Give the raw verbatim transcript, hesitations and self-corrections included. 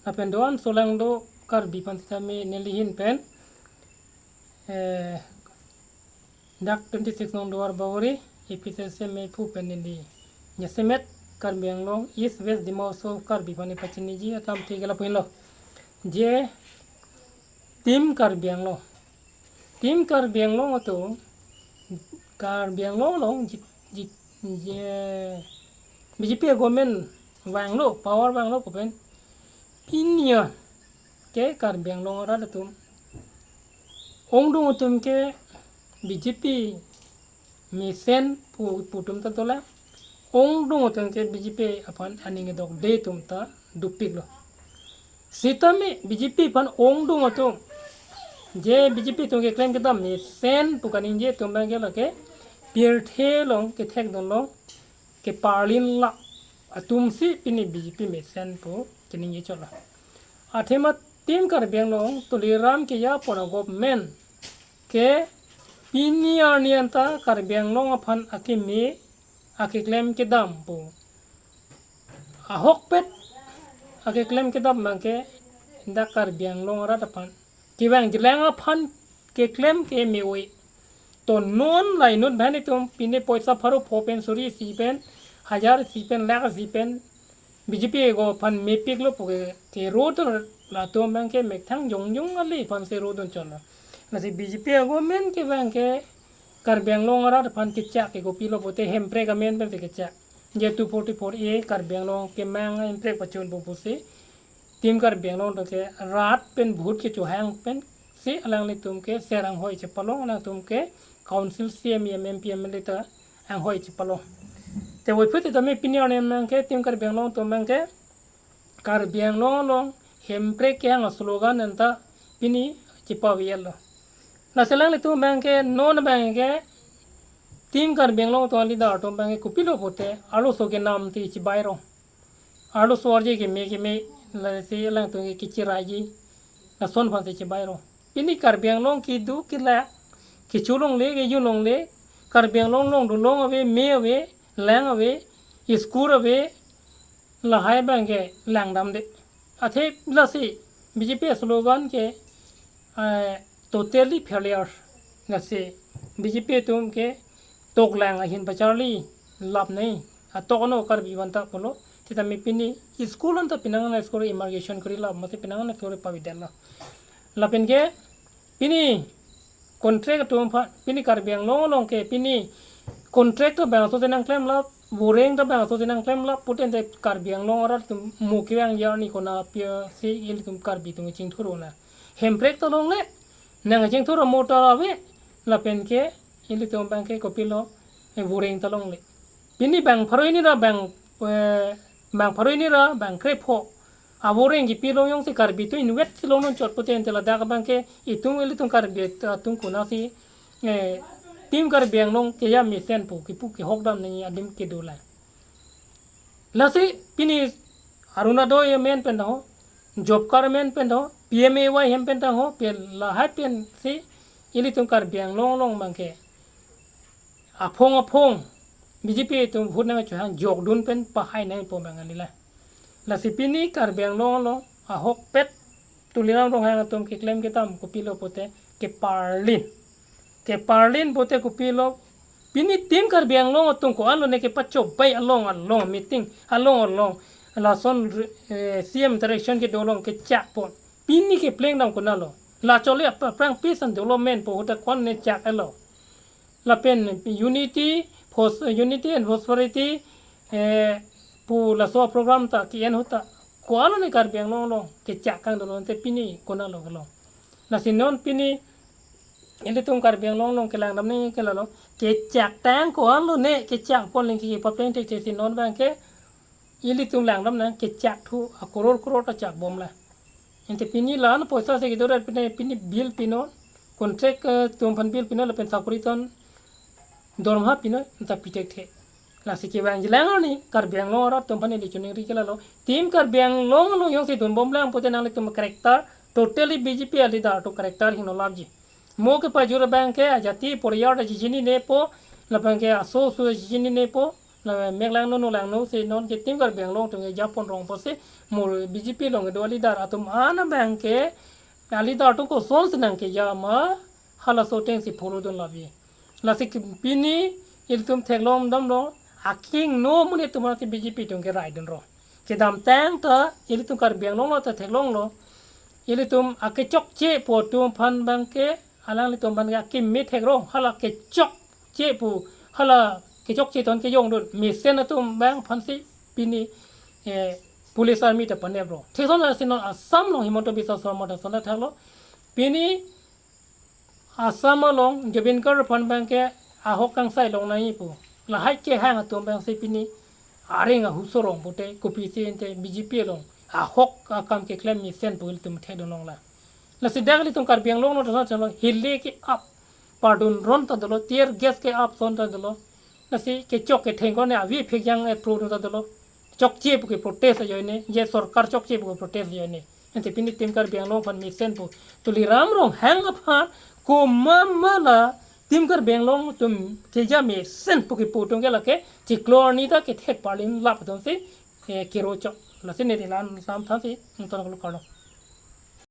Lapen do-an solang do Karbi aphan sitame neli ahin pen, eh, dak twenty-six nong Duar Bagori, A P H L C M A aphu pen neli jasemet Karbi Anglong East West Dima Hasao Karbi aphan pachiniji alam thik lapu henlo. Je Team Karbi Anglong. Team Karbi Anglong atum, Karbi Anglong along ji, ji, je B J P government vanglo, power vanglo pu pen pini an ke Karbi Anglong arat atum, ongdung atum ke B J P mesen pu, pu atum ta dolang, ongdung atum ke B J P aphan aning kedokde atum ta dopiklo. Sitame B J P aphan ongdung atum, je B J P atum keklem kedam mesen pu kaningje atum abang ke lake pirthe along kethekdun along keparlin lap atum si pini B J P mesen pu kaningje chotlo. Athema Team Karbi Anglong Tuliram keja pon a-government ke pini arni anta Karbi Anglong aphan akeme akeklem kedam pu ahokpet akeklem kedam abang ke dak Karbi Anglong arat aphan kevangjilang aphan keklem ke me-oi. To non la inut abang itum pine poisa pharo pho pen suri isi pen hajar isi pen lakh isi pen B J P government aphan mepiklo pu ke, ke road latum abang ke methang jongjong kali aphan si road dun chotlo. Lasi B J P government ke abang ke Karbi Anglong arat aphan kechak ke kopilo pute hemprek amen pen si kechak. Je two forty-four A Karbi Anglong kemang hemprek pachunpo pusi Team Karbi Anglong atum ke rat pen vote kechohang pen si alanglitum ke ser anghoi chepalong, alangtum ke council, C E M, M P, M L A ta anghoi chepalong. Te voiphit sitame pini arni abang ke Team Karbi Anglong atum abang ke Karbi Anglong along hemprek kehang a-slogan anta pini chepavelo. Lasi alanglitum abang ke non abang ke Team Karbi Anglong atum a-leader atum abang ke kopilo pute arloso kenam ti chibai rong. Arloso arje keme keme lasi alangtum ke kechiraiji, lason aphan si chibai rong. Pini Karbi Anglong kedo kelak, kecho longle, kejun longle, Karbi Anglong longdun along ave, me ave, lang ave, school ave, lahai abang ke langdamde. Athe lasi B J P slogan ke, eh, totally failure. Lasi B J P atum ke toklang ahin pacharli lap nei. Atok ano Karbi aphan ta pulo. Sitame pini school anta penang an school immigration kori lap, mate penang an school pavidetlo. Lapen ke pini contract atum aphan, pini Karbi Anglong along ke pini contract ta bangso si nangklemlap, boreng ta bangso si nangklemlap pute ante Karbi Anglong arat atum mo kevangji arni kona aphi si ilitum Karbi atum chingthur un-e. Hemprek ta longle, nang chingthur mo ta ave, lapen ke ilitum abang ke kopilo, eh, boreng ta longle. Pini bang pharo hini ra bang, eh, bang pharo hini ra bang krepho aboreng kepilong jongsi Karbi atum inutvet si longdun chot pute ante ladak abang ke itum ilitum Karbi atum konatsi, eh, Team Karbi Anglong keja mesen pu kepu kehokdam nangji adim kedolang. Lasi pini Orunodoi amen pen ho, job card amen pen ho, P M A Y hem pen ho, pen lahai pen si ilitum Karbi Anglong along abang ke aphong aphong B J P atum vote nangchohang jokdun pen pahai nangpo abang alila. Lasi pini Karbi Anglong along ahokpet Tuliram Ronghang atum keklem kedam kopilo pute keparlin. Keparlin pute kopilo, pini Team Karbi Anglong atum ko-an lone kepachobai along along meeting along along lason, eh, C M direction kedo along kechakpo. Pini keplengdam konatlo? La chole ap-, aphrang peace and development pu ahut ta ko-an ne chak-etlo? Lapen unity, pros-, unity and prosperity, eh, pu laso program ta ke-en ahut ta ko-an lone Karbi Anglong along kechak kangdolo, ante pini konatlo kelong? Lasi non pini ilitum Karbi Anglong along kelangdam nangji ke lalo, kechak tang ko-an lone kechak pon lengki papleng thekthe si non abang ke ilitum langdam nang kechak thu a-crore crore ta chakbomlang. Ante pini la-an poisa si kedodet pini, pini bill pinon, contract, eh, atum aphan bill pinon lapen sakori atum dorma pinon, anta pi thekthe. Lasi kevangjilang arni Karbi Anglong arat atum aphan ili choningri ke lalo, Team Karbi Anglong along jongsi dunbomlang pute nanglitum character totally B J P a-leader atum character hingno lapji. Mo kepajur abang ke ajati poriyar ta chechininepo, lapen ke aso aso ta chechininepo, La mek langno, no langno si non ke Team Karbi Anglong atum ke japon rong pusi, mo BJP along kedo aleader atum an abang ke, aleader atum kosonsi nangkeja ma, halaso atengsi follow dun labi. Lasi ke pini ilitum theklong damlo, akehingno amonit atum si BJP atum ke raidunlo. Kedamtang ta ilitum Karbi Anglong lo ta theklonglo. Ilitum akechokche pu atum aphan abang ke, alanglitum aphan ke akeme thekrong, hala kechokche pu, hala kechokche atum kejongdun mesen atum abang aphansi pini, eh, police army ta paneplo. Thekson lasi non Assam along Himanta Biswa Sarma ta son ta thaklo. Pini Assam along Zubeen Garg aphan abang ke ahok kangsai longnangji pu, lahai kehang atum abangsi pini areng ahuso rong pute kopisi ante BJP along ahok akam keklem mesen pu ilitum thekdun longlo. Lasi dak ilitum Karbi Anglong lo ta chalo, hile ke-ap pardun ron ta dolo, tear gas ke-ap son ta dolo. Lasi kechok ketheng ko ne avi phek jang apro ta dolo. Chokche pu ke protest ajoine, je sorkar chokche pu ke protest ajoine. Ante pini Team Karbi Anglong aphan mesen pu Tuliram Ronghang aphan komat ma la Team Karbi Anglong atum keja mesen pu kepu atum ke lake chiklo arni ta kethek parlin lap atumsi, eh, kero chok. Lasi neli la-an lam thansi, ington kalo kalo.